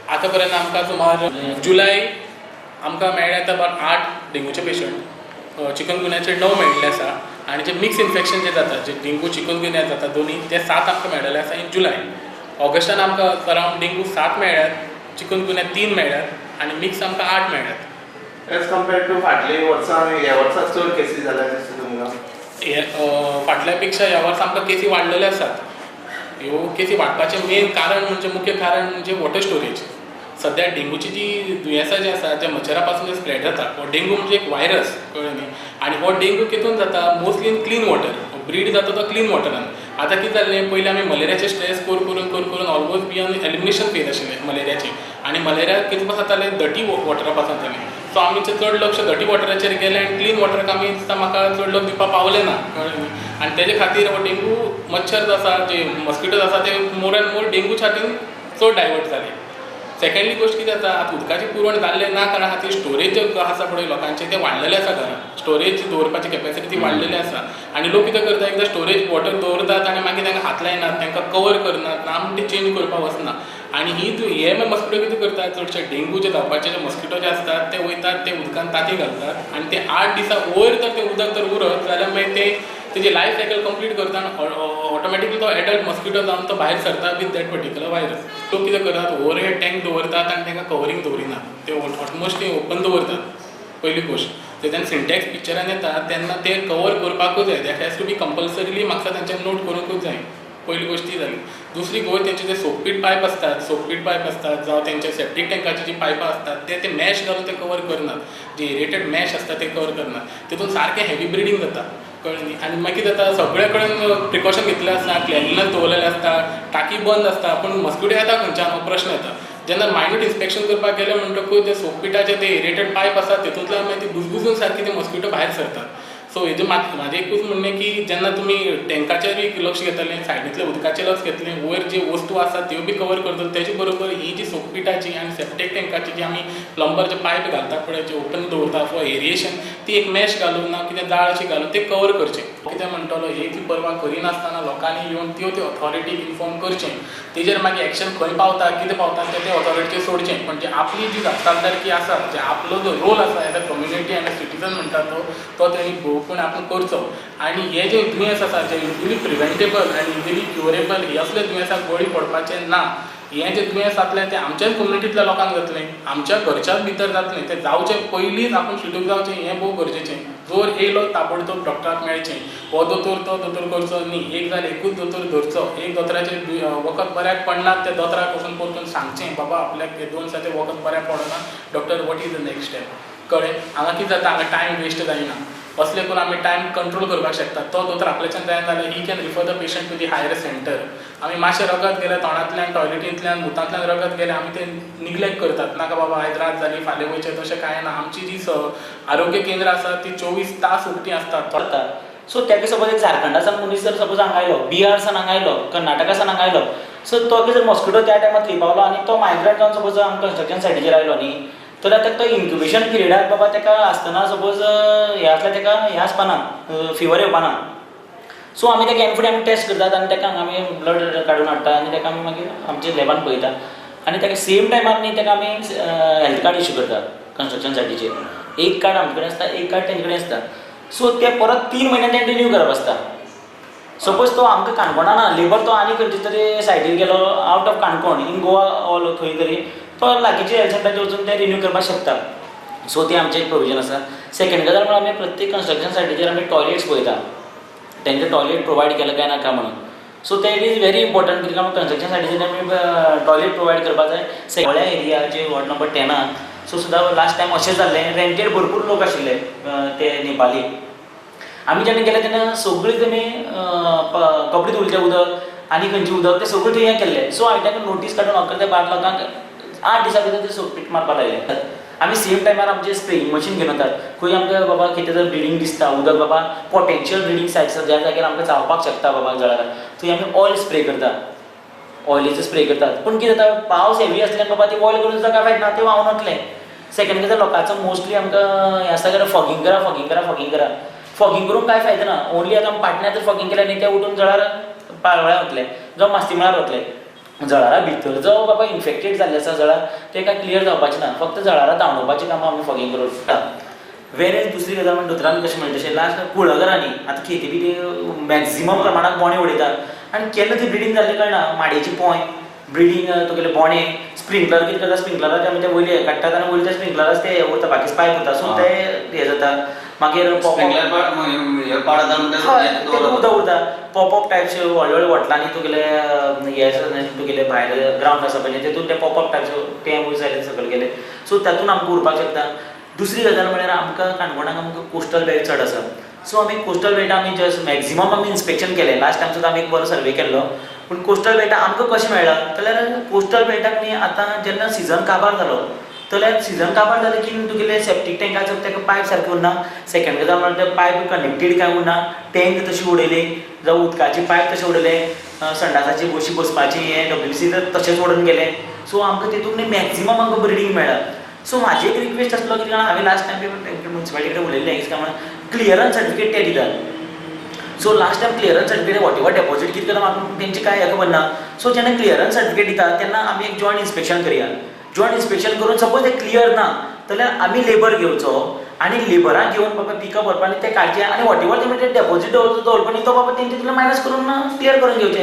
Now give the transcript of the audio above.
आतां पर्यंत आमकां सुमार जुलय आमकां मेळ्ळे अबाउट 8 डेंगूचे पेशंट, चिकनगुन्याचे 9 मेळिल्ले आसा आनी जे मिक्स इन्फेक्शन जे जाता, जे डेंगू चिकनगुन्या जाता दोनी, ते 7 आमकां मेळिल्ले आसा इन जुलय. ऑगस्टान आमकां अरावंड डेंगू 7 मेळ्ळ्यात, चिकनगुन्या 3 मेळ्ळ्यात आनी मिक्स आमकां 8 मेळ्ळ्यात. एज कम्पेअर्ड टू फाटले वर्सा, ह्या वर्सा चड केसी जाल्या दिसता तुमकां? हे फाटल्या पेक्षा ह्या वर्सा आमकां केसी वाडलेले आसात. ह्यो केसी वाडपाचें मेन कारण म्हणजे, मुख्य कारण म्हणजे वॉटर स्टोरेज. सद्या डेंगूची जी दुयेंसां जी आसा, जे मच्छरा पासून स्प्रेड जाता, हो डेंगू म्हणजे एक व्हायरस, कळ्ळें न्ही? आनी हो डेंगू कितून जाता? Mostly in clean water breed जाता तो क्लीन वॉटरान. आतां कितें जाल्लें, पयलीं आमी मलेरियाचे स्ट्रेस करून करून करून करून ऑलमोस्ट बियॉन्ड एलिमिनेशन फेज आशिल्लें मलेरियाची. आनी मलेरिया कितें पासून जातालें? डर्टी वॉटरा पासून जातालें. सो आमी चड लक्ष डर्टी वॉटराचेर गेलें आनी क्लीन वॉटराक आमी दिसता म्हाका चड लक्ष दिवपाक पावले ना, कळ्ळें न्ही? आनी तेजे खातीर हो डेंगू मच्छर जो आसा, जे मॉस्किटोज आसा, ते मोर एंड मोर डेंगूच्या खातीर चड डायवर्ट जाले. सेकंडली गोश्ट कितें जाता, आतां उदकाची पुरवण जाल्ले ना कारणा खातीर स्टोरेज जे आसा पळय लोकांचे, ते वाडलेले आसा. घरान स्टोरेज दवरपाची कॅपेसिटी ती वाडलेली आसा आनी लोक कितें करता, एकदां स्टोरेज वॉटर दवरतात आनी मागीर तांकां हात लायनात, तांकां कवर करनात ना म्हण ते चेंज करपाक वचना. आनी ही हे मॉस्किटो कितें करतात, चडशे डेंगू जे जावपाचे जे मॉस्किटो जे आसतात, ते वयतात, ते उदकान तांती घालतात आनी ते 8 दिसां वयर जर तें उदक जर उरत जाल्यार मागीर ते तेजी लायफ सायकल कंप्लीट करता आनी ऑटोमॅटिकली तो एडल्ट मॉस्किटो जावन तो भायर सरता विथ that particular virus. लोक कितें करतात, ओवर हेड टँक दवरतात आनी तांकां कवरींग दवरिनात, ते ऑलमोस्ट ते ओपन दवरतात. पयली गोश्ट, ते जेन्ना सिंटेक्स पिक्चरान येता तेन्ना ते कवर करपाकूच जाय. That has to be compulsorily. म्हाका तांच्यानी नोट करूंकूच जाय. पयली गोश्ट ती जाली. दुसरी गोश्ट, तेंचे जे सोकपीट पायप आसतात, सोकपीट पायप आसतात जावं तेंचे सेप्टीक टँकाची जी पायपां आसतात, ते ते मॅश घालून ते कवर करनात. जे एरेटेड मॅश आसता ते कवर करनात. तितून सारकें हेवी ब्रिडींग जाता, कळ्ळें न्ही? आनी मागीर कितें जाता, सगळे कडेन प्रिकॉशन घेतलें आसता, क्लिनलीनस दवरलेलें आसता, टाकी बंद आसता, पूण मस्किटो येता खंयच्यान हो प्रश्न येता. जेन्ना मायन्यूट इन्स्पेक्शन करपाक गेले म्हणटकूच ते सोकपिटाचे ते एरेटेड पायप आसा, तितूंतल्यान मागीर ती बुजबुजून सारकी ते मस्किटो भायर सरतात. सो हेजें म्हाजें एकूच म्हणणें की जेन्ना तुमी टँकाचेर बी लक्ष घेतलें, सायडींतलें उदकाचेर लक्ष घेतलें, वयर जी वस्तू आसा त्यो बी कवर करतले, तेजे बरोबर ही जी सोकपिटाची आनी सेप्टीक टँकाची जी आमी प्लंबर जे पायप घालता पळय, जे ओपन दवरता फॉर एरिएशन, ती एक मॅश घालून ना कितें जाळ अशी घालून ते कवर करचें. कितें म्हणटलो, ही ती पर्वा करिनासतना लोकांनी येवन त्यो त्यो ऑथॉरिटीक इन्फॉर्म करचें. तेजेर मागीर एक्शन खंय पावता, कितें पावता, तें ते ऑथॉरिटीचेर सोडचें. पण जे आपली जी जापसालदारकी आसा, जे आपलो जो रोल आसा एज अ कम्युनिटी आनी सिटीजन म्हणटा तो, तो तेणी भोवपण आपूण करचो. आनी हे जे दुयेंस आसा, जे इजिली प्रिवेंटेबल आनी इजिली क्युरेबल, हे असले दुयेंसाक बळी पडपाचें ना. हें जें दुयेंस जातलें तें आमच्याच कम्युनिटींतल्या लोकांक जातलें, आमच्या घरच्याच भितर जातलें. तें जावचें पयलींच आपूण शिटूक जावचें हें भोव गरजेचें. जोर येयलो, ताबडतोब डॉक्टराक मेळचें. हो दोतोर तो दोतोर करचो न्ही. एक जाल्यार एकूच दोतोर धरचो. एक दोतोराचें वखद बऱ्याक पडना, त्या दोतोराक वचून परतून सांगचें, बाबा आपल्याक हे 2 दिसांचें वखद बऱ्याक पडना doctor, what is the next step? कळ्ळें? हांगा कितें जाता, हांगा टायम वेस्ट जायना. असलें करून आमी टायम कंट्रोल करपाक शकता. तो दोतोर आपल्याच्यान जायना जाल्यार he can refer the patient to the higher center. आमी मातशें रगत गेलें तोंडांतल्यान, टॉयलेटींतल्यान, मुतांतल्यान रगत गेलें, आमी तें निग्लेक्ट करतात. नाका बाबा, आयज रात जाली, फाल्यां वयचें, तशें कांय ना. आमची जी आरोग्य केंद्रां आसात ती 24 तास उक्तीं आसतात. सो ताका सपोज एक झारखंडा सावन मनीस जर सपोज हांगा आयलो, बिहार सान हांगा आयलो, कर्नाटका सान हांगा आयलो, सो तो जर मॉस्किटो त्या टायमार थंय पावलो आनी तो मायग्रंट जावन सपोज आमकां कन्स्ट्रक्शन सायटीचेर आयलो न्ही, तर ताका तो इन्क्युबेशन पिरियडाक बाबा ताका आसतना सपोज हें आसल्यार ताका हें आसपाना, फिवर येवपाना. सो आमी ताका एन फुडें आमी टेस्ट करतात आनी ताका हांगा आमी ब्लड काडून हाडटा आनी ताका आमी मागीर आमच्या लॅबान पळयता आनी ताका सेम टायमार न्ही ताका आमी हेल्थ कार्ड इश्यू करता. कन्स्ट्रक्शन सायटीचेर एक कार्ड आमचे कडेन आसता, एक कार्ड तेंचे कडेन आसता. सो ते परत 3 म्हयन्यान तें रिन्यू करप आसता. सपोज तो आमकां काणकोणा ना लेबर, तो आनी खंयच्या तरी सायडीर गेलो, out of Canacona, in Goa all खंय तरी, तो लागींच्या हेल्थ सेंटराचेर वचून ते रिन्यू करपाक शकता. सो ती आमचें एक प्रोविजन आसा. सेकंड गजाल म्हळ्यार आमी प्रत्येक कन्स्ट्रक्शन सायटीचेर आमी टॉयलेट्स पळयता, तेंचे टॉयलेट प्रोवायड केला काय नाका म्हणून. सो ते it is very important, कित्याक आमी कन्स्ट्रक्शन सायटीचेर आमी टॉयलेट प्रोवायड करपाक जाय. सगळ्या एरिया जे वॉर्ड नंबर 10आन सो सुद्दां लास्ट टायम अशें जाल्लें, रेंटेड भरपूर लोक आशिल्ले, ते नेपाली. आमी जेन्ना गेले तेन्ना सगळीं तेमी कपडे धुवचे उदक आनी खंयचें उदक तें सगळें थंय हें केल्लें. सो हांवें तांकां नोटीस काडून अकरा ते 12 लोकांक 8 दिसां भितर ते सोकपीट मारपाक लायलें. आमी सेम टायमार आमचें स्प्रेईंग मशीन घेवन वतात. खंय आमकां बाबा कितें जर ब्लिडींग दिसता उदक, बाबा पोटेन्शियल ब्लिडींग सायट्स आसा, ज्या जाग्यार आमकां जावपाक शकता बाबा जळारां, थंय आमी ऑयल स्प्रे करता, ऑयलीचो स्प्रे करतात. पूण कितें जाता, पावस हेवी आसल्यान बाबा ती ऑयल करून सुद्दां कांय फायदो ना, ते व्हांवन वतलें. सेकंड कितें, लोकांचो मोस्टली आमकां हें आसता की फॉगींग करा, फॉगींग करा, फॉगींग करा. फॉगींग करून कांय फायदो ना. ओनली आतां पाटण्यां जर फॉगींग केलें न्ही, ते उठून जळार पाळोळ्यां वतले जावं मास्तीमळार वतले. जळारां भितर जो बाबा इन्फेक्टेड जाल्लें आसा जळार तें काय क्लियर जावपाचें ना, फक्त जळारां धांवडोवपाचें काम आमी फॉगिंग करून. वेरेज दुसरी गजाल म्हणजे दोतोरान कशें म्हणलें तशें लास्ट कुळागरांनी आतां खेती बी मॅक्झिमम प्रमाणात बोणे उडयता आनी केन्ना ती ब्रिडींग जाल्लें कळना. माडयेची पोंय ब्रिडींग, तुगेले बोणे, स्प्रिंकलर कितें करता, स्प्रिंकलराचे आमी ते वयले काडटात आनी वयले ते स्प्रिंकलराच ते उरता, बाकी पायप उरता, सो ते हें जाता. मागीर हय, ते उदक उरता. पॉपअप टायप्स व्हडले व्हडले वॉटलांनी तुगेले हे आसा न्ही, तुगेले भायर ग्रावंड आसा पळय तेतून ते पॉपअप टायप्स ते वयर सायडीन सकयल गेले, सो तातूंत आमकां उरपाक शकता. दुसरी गजाल म्हळ्यार आमकां काणकोणाक आमकां कोस्टल बेल्ट चड आसा, सो आमी कोस्टल बेल्ट आमी जस्ट मॅक्झिमम आमी इन्स्पेक्शन केलें. लास्ट टायम सुद्दां आमी एक बरो सर्वे केल्लो. पूण कोस्टल बेल्टाक आमकां कशें मेळ्ळां जाल्यार कोस्टल बेल्टाक न्ही आतां जेन्ना सिजन काबार जालो, जाल्यार सिजन काबार जालें की तुगेले सेप्टीक टँकाचो ताका पायप सारकें उरना. सेकंड गजाल म्हळ्यार ते पायप कनेक्टेड काय उरना, टँक तशी उडयली जावं उदकाची पायप तशें उडयले, संडासाची बशी बसपाची हें डब्ल्यूसी तर तशेंच उडोवन गेलें. सो आमकां तितून न्ही मॅक्झिमम आमकां ब्रिडींग मेळ्ळा. सो म्हाजी एक रिक्वेस्ट आसलो कितें जाणा, हांवें लास्ट टायम बी मुन्सिपालिटी कडेन उलयल्लें, कितें काय म्हणून क्लियरन्स सर्टिफिकेट ते दितात. So last time clearance certificate whatever deposit कितें करता म्हाका तेंचें कांय हें खबर ना. सो जेन्ना क्लियरन्स सर्टिफिकेट दिता तेन्ना आमी एक जॉयंट इन्स्पेक्शन करया. जॉयंट इन्स्पेक्शन करून सपोज तें क्लियर ना जाल्यार आमी लेबर घेवचो आनी लेबराक घेवन बाबा पिकअप व्हरपा आनी ते काडचे आनी वॉटेवर ते डेपोजीट दवरता दवरपा न्ही तो बाबा तेंचे तितले मायनस करून क्लियर करून घेवचे.